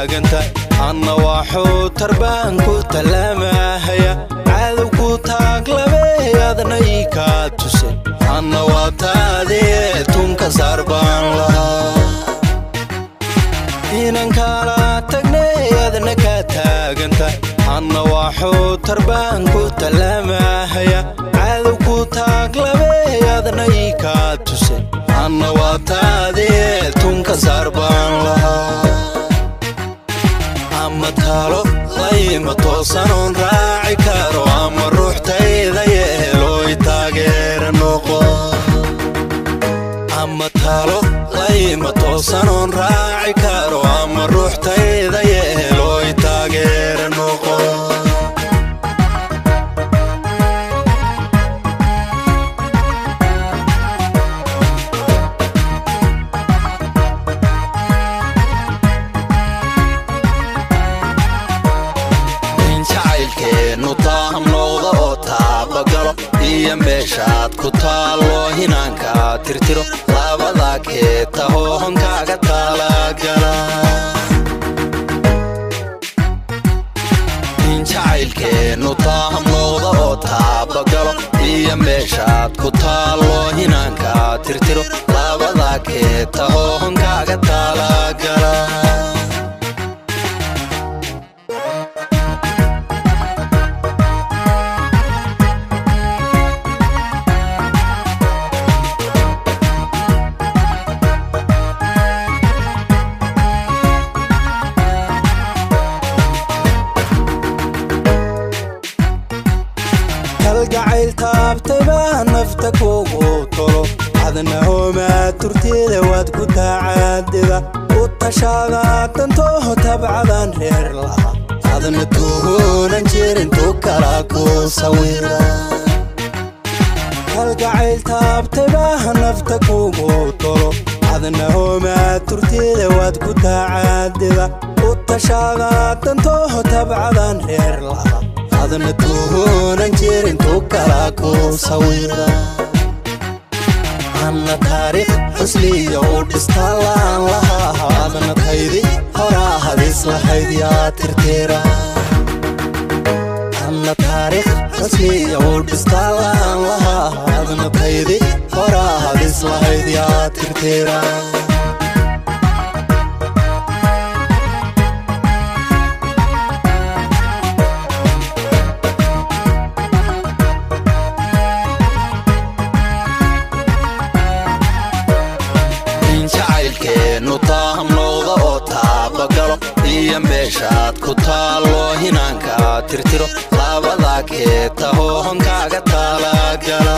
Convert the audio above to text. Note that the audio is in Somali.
Taaganta anna waxuu tarbaan ku tallaamahaya, cadow ku taaglabe adna ii kaa tuse, anna waa taadee tunka saar baan lahaa. Inan kala tagnay adna ka taaganta, anna waxuu tarbaan ku tallaamahaya, cadow ku taaglabe adna ii kaa tuse, anna waa taadee tunka saar baan lahaa. Ama talo layma toosanoon raaci karo, ama ruuxtayda yeelooy taageera noqo. Ama talo layma toosanoon raaci karo, ama ruuxtayda yeelooy taageera noqo. In jacaylkeennu taam noqdo oo taabagalo, iyo meeshaad ku taallo hinaanka tirtiro, labada keetaho honkaaga taalagala. In jacaylkeennu taam noqdo oo taabagalo, iyo meeshaad ku taallo hinaanka tirtiro, labada keetaho honkaaga taalagala. Kalgacayl taabtay baa nafta kugu tolo, adna hoomaad turtida waad ku tacaadida, u tashaada dantooho tabcadan reer laha, adna tuhunan jirin tu kala ku sawira. Kalgacayl taabtay baa nafta kugu tolo, adna hoomaad turtida waad ku tacaadida, u tashaada dantooho tabcadan reer laha, adna tuhunan jirin tu kala ku sawira. Anna taariikh xusliya u dhistaalaan lahaa, adna taydi horaa hadis lahayd yaa tirtira. Anna taariikh xusliya u dhistaalaan lahaa, adna taydi horaa hadis lahayd yaa tirtira. In jacaylkeennu taam noqdo oo taabagalo, iyo meeshaad ku taallo hinaanka tirtiro, labada keetaho honkaaga taalagala.